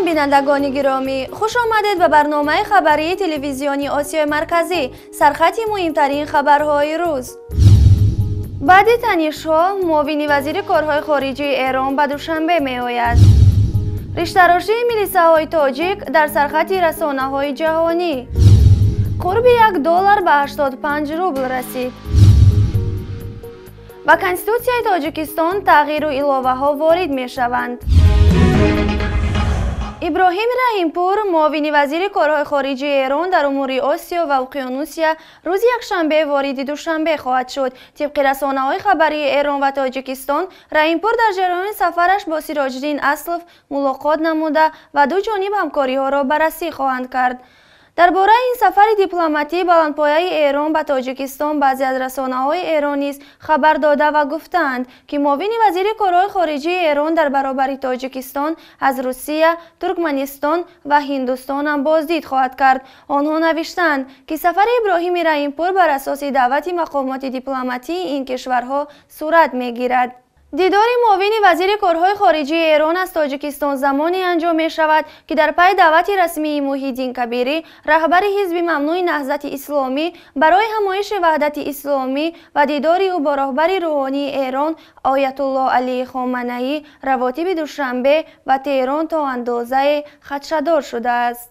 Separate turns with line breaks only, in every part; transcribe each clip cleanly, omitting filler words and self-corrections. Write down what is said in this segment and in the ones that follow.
Бинандагони гиромӣ, хуш омадед ба барномаи хабарии телевизиони Осиёи Марказӣ, сархати муҳимтарин хабарҳои рӯз. Баъди танишҳо муовини вазири корҳои хориҷии Эрон ба Душанбе меояд. Риштарошии милисаҳои тоҷик дар сархати расонаҳои ҷаҳонӣ. Қурби 1 доллар ба 85 рубл расид. Ба Конститутсияи Тоҷикистон тағйиру иловаҳо ворид мешаванд. Иброҳим Раҳимпур, муовини вазири корҳои хориҷии Эрон дар умури Осиё ва Уқёнусия, рӯзи якшанбе вориди Душанбе хоҳад шуд. Тибқи расонаҳои хабарии Эрон ва Тоҷикистон, Раҳимпур дар ҷараёни сафараш бо Сироҷиддин Аслов мулоқот намуда ва ду ҷониб ҳамкориҳоро баррасӣ хоҳанд кард. Дар бораи ин сафари дипломатии баландпояи Эрон ба Тоҷикистон баъзе аз расонаҳои Эрон низ хабар дода ва гуфтаанд, ки муовини вазири корҳои хориҷии Эрон дар баробари Тоҷикистон аз Русия, Туркманистон ва Ҳиндустон ҳам боздид хоҳад кард. Онҳо навиштаанд, ки сафари Иброҳими Раҳимпур бар асоси даъвати мақомоти дипломатии ин кишварҳо сурат мегирад. Дидори муовини вазири корҳои хориҷии Эрон аз Тоҷикистон замоне анҷом мешавад, ки дар пайи даъвати расмии Муҳиддин Кабирӣ, раҳбари ҳизби мамнӯи Наҳзати Исломӣ, барои ҳамоиши Ваҳдати Исломӣ ва дидори ӯ бо роҳбари рӯҳонии Эрон Оятуллоҳ Алӣ Хоманаӣ, равотиби Душанбе ва Теҳрон то андозае хадшадор шудааст.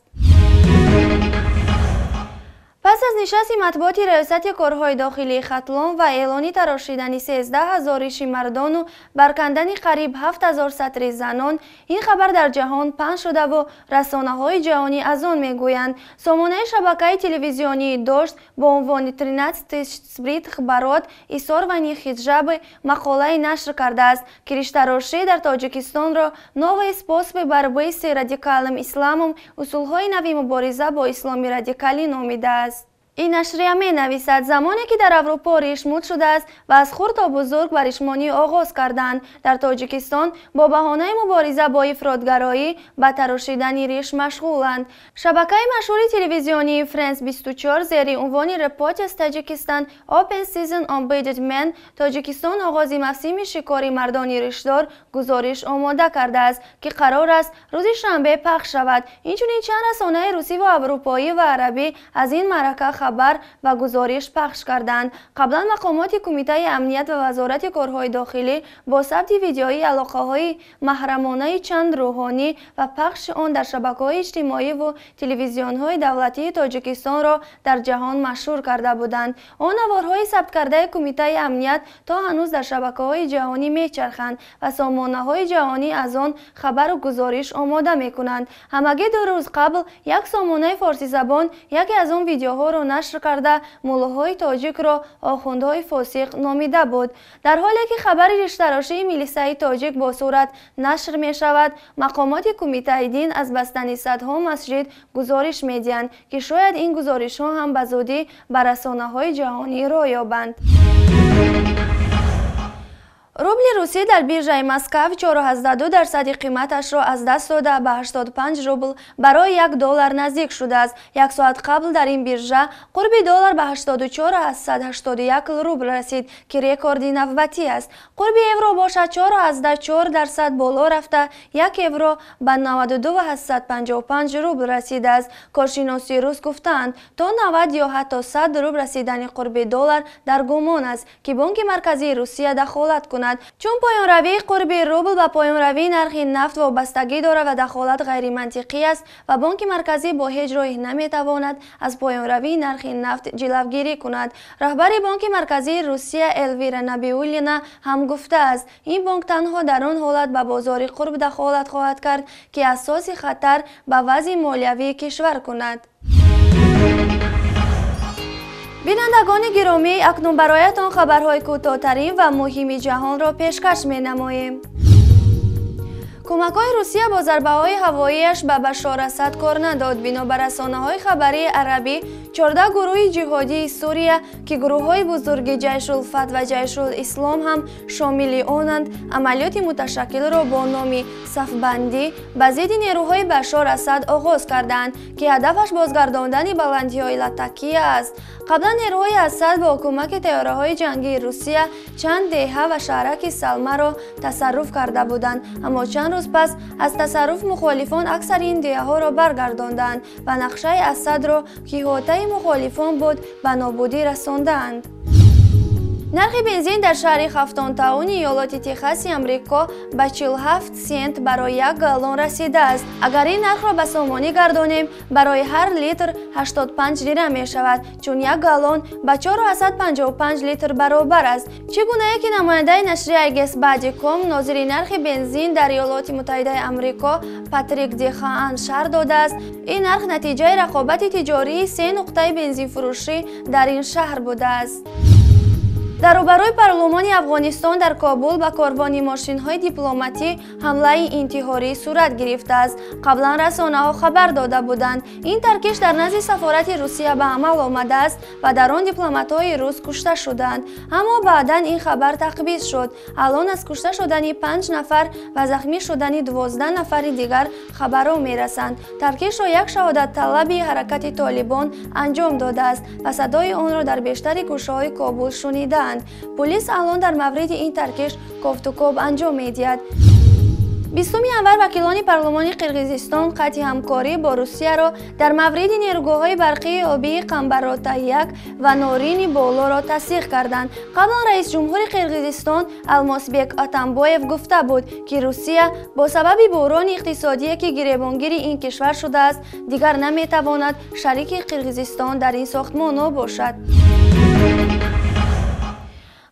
Пас аз нишасти матбуоти раёсати корҳои дохилии Хатлон ва эълони тарошидани 13 ҳазор риши мардону баркандани қариб 7 ҳазор сатри занон, ин хабар дар ҷаҳон паҳн шудаву расонаҳои ҷаҳонӣ аз он мегӯянд. Сомонаи шабакаи телевизионии Дошт бо унвони 13 тысяч сбритых бород и сорванных хиджабы мақолае нашр кардааст, ки риштарошӣ дар Тоҷикистонро новые способы борьбы с радикальным исламом, усулҳои нави мубориза бо исломи радикалӣ номидааст. Ин нашрия менависад, замоне ки дар Аврупо риш муд шудааст ва аз хурд то бузург ба ришмонӣ оғоз карданд, дар Тоҷикистон бо баҳонаи мубориза бо ифротгароӣ ба тарошидани риш машғуланд. Шабакаи машҳури телевизионии Френс 24 зери унвони Reporters Tajikistan Open Season on Bearded Men Тоҷикистон оғози мавсими шикори мардони ришдор гузориш омода кардааст, ки қарор аст рӯзи шанбе пахш шавад. Инчунин чанд расонаи русӣ ва аврупоӣ ва арабӣ аз ин маърака хабар ва гузориш пахш карданд. Қаблан мақомоти Кумитаи амният ва Вазорати корҳои дохилӣ бо сабти видеоии алоқаҳои маҳрамонаи чанд рӯҳонӣ ва пахши он дар шабакаҳои иҷтимоӣ ва телевизионҳои давлатии Тоҷикистонро дар ҷаҳон машҳур карда буданд. Он наворҳои сабткардаи Кумитаи амният то ҳанӯз дар шабакаҳои ҷаҳонӣ мечарханд ва сомонаҳои ҷаҳонӣ аз он хабару гузориш омода мекунанд. Ҳамагӣ 2 рӯз қабл як сомонаи форсизабон яке аз он видеоҳоро нашр карда муллоҳои тоҷикро охундҳои фосиқ номида буд. Дар ҳоле ки хабари риштарошии милисаи тоҷик бо сурат нашр мешавад, мақомоти Кумитаи дин аз бастани садҳо масҷид гузориш медиҳанд, ки шояд ин гузоришҳо ҳам ба зудӣ ба расонаҳои ҷаҳонӣ роҳ ёбанд. Рубли русӣ дар биржаи Москав 4,2% қиматашро аз даст дода ба 85 рубл барои 1 доллар наздик шудааст. Як соат қабл дар ин биржа қурби доллар ба 84,81 рубл расид, ки рекорди навбатӣ аст. Қурби евро бошад 4,4% боло рафта 1 евро ба 92,55 рубл расидааст. Коршиноси рус гуфтаанд, то 90 ё ҳатто 100 рубл расидани қурби доллар дар гумон аст, ки Бонки Марказии Русия дахолат кунад. Чун поёнравии қурби рубл ба поёнравии нархи нафт вобастагӣ дорад ва дахолат ғайримантиқӣ аст ва Бонки Марказӣ бо ҳеҷ роҳе наметавонад аз поёнравии нархи нафт ҷилавгирӣ кунад. Раҳбари Бонки Марказии Русия Элвира Набиуллина ҳам гуфтааст, ин бонк танҳо дар он ҳолат ба бозори қурб дахолат хоҳад кард, ки асоси хатар ба вазъи молиявии кишвар кунад. Бинандагони гиромӣ, акнун бароятон хабарҳои кӯтоҳтарин ва муҳими ҷаҳонро пешкаш менамоем. Кӯмакҳои Русия бо зарбаҳои ҳавоияш ба Башор Асад кор надод. Бино ба расонаҳои хабарии арабӣ, 14 гурӯҳи ҷиҳодии Сурия, ки гурӯҳҳои бузурги Ҷайшулфатҳ ва Ҷайшулислом ҳам шомили онанд, амалиёти муташаккилро бо номи сафбандӣ ба зидди нерӯҳои Башор Асад оғоз карданд, ки ҳадафаш бозгардондани баландиҳои Латакия аст. Қаблан нерӯҳои Асад бо кӯмаки тайёраҳои ҷангии Русия чанд деҳа ва шаҳраки Салмаро тасарруф карда буданд, аммо чанд рӯз рӯз пас аз тасарруф мухолифон аксари ин деҳаҳоро баргардонданд ва нақшаи Асадро, ки иҳотаи мухолифон буд, ба нобудӣ расондаанд. Нархи бензин дар шаҳри Хафтонтауни иёлоти Техаси Амрико ба 47 сент барои як галлон расидааст. Агар ин нархро ба сомонӣ гардонем, барои ҳар литр 85 лира мешавад, чун як галлон ба 455 литр баробар аст. Чӣ гунае ки намояндаи нашрияи Гесбади.ком нозири нархи бензин дар Иёлоти Муттаҳидаи Амрико Патрик Дехаан шарҳ додааст, ин нарх натиҷаи рақобати тиҷории се нуқтаи бензинфурӯшӣ дар ин шаҳр будааст. Дар рӯбарӯи парлумони Афғонистон дар Кобул ба корвони мошинҳои дипломатӣ ҳамлаи интиҳорӣ сурат гирифтааст. Қаблан расонаҳо хабар дода буданд. Ин таркиш дар назди сафорати Русия ба амал омадааст ва дар он дипломатҳои рус кушта шуданд. Аммо баъдан ин хабар тақбиз шуд. Алон аз кушта шудани 5 нафар ва захмӣ шудани 12 нафари дигар хабарҳо мерасанд. Таркишро як шаҳодатталаби ҳаракати Толибон анҷом додааст ва садои онро дар бештари гӯшаҳои Кобул шунидаанд. Полис алон дар мавриди ин таркиш кофтукоб анҷом медиҳад. 20 январ вакилони парлумони Қирғизистон қатъи ҳамкорӣ бо Русияро дар мавриди нерӯгоҳҳои барқии обии Қамбарота-1 ва Норини Болоро тасдиқ карданд. Қаблан раисҷумҳури Қирғизистон Алмосбек Атамбоев гуфта буд, ки Русия бо сабаби буҳрони иқтисодие, ки гиребонгири ин кишвар шудааст, дигар наметавонад шарики Қирғизистон дар ин сохтмонҳо бошад.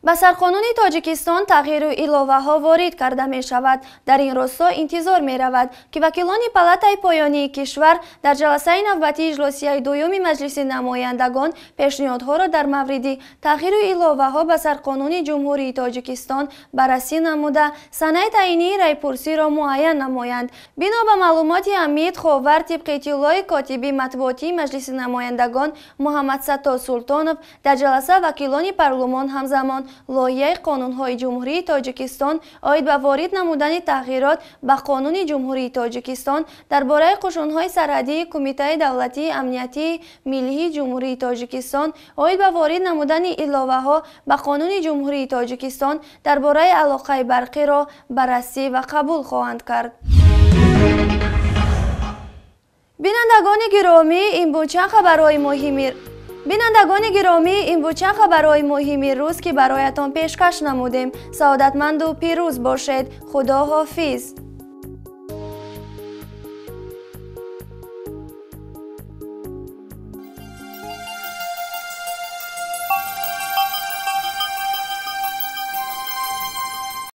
Ба сарқонуни Тоҷикистон тағйиру иловаҳо ворид карда мешавад. Дар ин росто интизор меравад, ки вакилони палатаи поёнии кишвар дар ҷаласаи навбатии иҷлосияи дуюми Маҷлиси намояндагон пешниҳодҳоро дар мавриди тағйиру иловаҳо ба сарқонуни Ҷумҳурии Тоҷикистон баррасӣ намуда, санаи таъинии райпурсиро муайян намоянд. Бино ба маълумоти Ҳамид Ховар, тибқи иттилои котиби матбуотии Маҷлиси намояндагон Муҳаммадсатто Султонов, дар ҷаласа вакилони парлумон ҳамзамон лоиҳаи қонунҳои Ҷумҳурии Тоҷикистон оид ба ворид намудани тағйирот ба Қонуни Ҷумҳурии Тоҷикистон дар бораи қушунҳои сарҳадии Кумитаи давлатии амниятии миллии Ҷумҳурии Тоҷикистон оид ба ворид намудани иловаҳо ба Қонуни Ҷумҳурии Тоҷикистон дар бораи алоқаи барқиро баррасӣ ва қабул хоҳанд кард. Бинандагони гиромӣ, ин буд чанд хабарҳои муҳими Бинандагони гиромӣ, ин буд чанд хабарҳои муҳими рӯз, ки бароятон пешкаш намудем. Саодатманду пирӯз бошед. Худо ҳофиз.